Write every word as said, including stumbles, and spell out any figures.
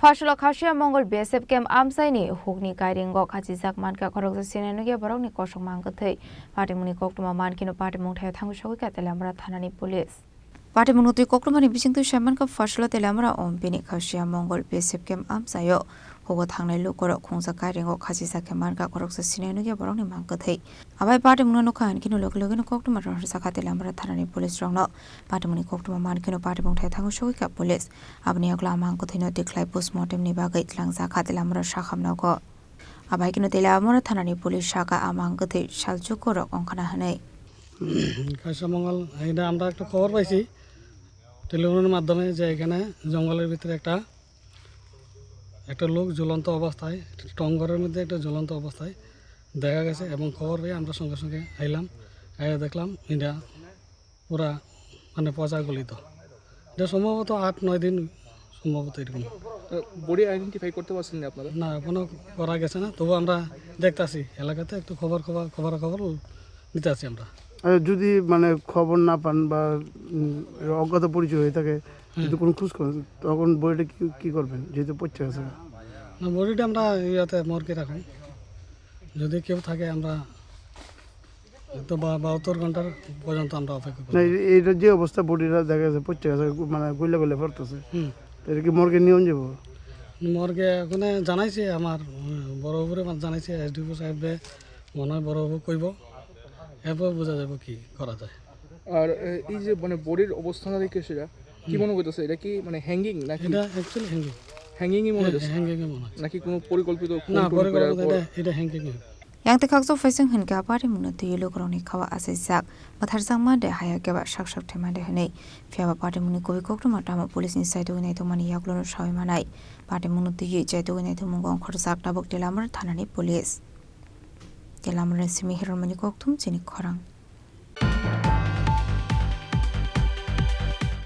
Phasalo Khasiya Mongol B S F camp amchaini hukni kairingo khachijak mankha khoroksa sinai nukya borokni kosok mang kwthwi. Patimungni koktwma mankhe no patimung thaio thangwi sogwikha Teliamura thanani police. Patimungno twi koktwmani bisingtwi sai mankha Phasalo Teliamura O M P ni Khasiya Mongol B S F camp amchaio hugo thangnai lukorok khungjak kairingo khachijak khe mankha khoroksa sinai nukya borokni mang kwthwi. Abai patimungno nukha hinkhe no loge loge no koktwma rohorjak kha Teliamura thanani police rokno. Patimungni koktwma mankhe no patimung thaio thangwi sogwikha police. Aboni yagulo a mang kwthwino tikhlai postmortem ni bagwi tlangjak kha Teliamura sakham nogo. Abai kheno Teliamura thanani police saka a mang kwthwi salchukurok wngkhana hwnwi. Kashia মঙ্গল, এটা আমরা একটা খবর পাইছি টেলিফোনের মাধ্যমে যে এখানে জঙ্গলের ভিতরে একটা একটা লোক ঝুলন্ত অবস্থায়, একটা টং ঘরের মধ্যে একটা ঝুলন্ত অবস্থায় দেখা গেছে এবং খবর পেয়ে আমরা সঙ্গে সঙ্গে আইলাম, আইয়া দেখলাম এটা পুরা মানে পচা গলিত। এটা সম্ভবত আট নয় দিন সম্ভবত এরকম। বডি আইডেন্টিফাই করতে পারছেন না আপনারা? না, এখনো করা গেছে না, তবু আমরা দেখতাছি, এলাকাতে একটু খবর খবর খবর খবর নিতে আছি আমরা। আচ্ছা, যদি মানে খবর না পান বা, উম, অজ্ঞাত পরিচয় হয়ে থাকে, হুম। যদি কোনো খোঁজ করেন, তখন বডিটা কি, কি করবেন, যেহেতু পচা আছে? না, বডিটা আমরা ইয়াতে মর্গে রাখুন, যদি কেউ থাকে আমরা তো বা-, বাহাত্তর ঘন্টার পর্যন্ত আমরা অপেক্ষা করব। না, এই-, এইটা যে অবস্থা বডিটা দেখা যাচ্ছে, পচা আছে, মানে গলে গলে পড়তেছে। হুম। এটা কি মর্গে নিয়ে যাবো? মর্গে ওখানে জানাইছে আমার, উম, বড় বাবুরে মা-, জানাইছে এসডিপিও সাহেবরে, মনে হয় বড় বাবু কইব, এরপর বোঝা যাবে কি করা যায়। আর, এ, এই যে মানে বডির অবস্থাটা দেখে সেটা কি হুম। মনে করতেছে? এটা কি মানে হ্যাঙ্গিং নাকি? এটা অ্যাকচুয়ালি হ্যাঙ্গিং। হ্যাঙ্গিংই মনে হ্যাঁ, হচ্ছে? হ্যাঙ্গিংই মনে হচ্ছে। নাকি কোনো পরিকল্পিত খুন না, টুন করার পরিকল্পিত পর? এটা, এটা হ্যাঙ্গিংই। Yang twi khakchuk phaising hinkhe a patimungno twiwi lukurokni kha-o achaijak, bwtharjakma de haya khe ba sak sak thwima de hwnwi. Phiya ba patimungni kubui koktwma tamo police ni side o naitokmani yagulo no saui manai. Patimungno twiwi chaitugwi naitokmungo ongkhorjak tabuk Teliamura thanani police. Teliamura simi hirormani kokthum chini khorang.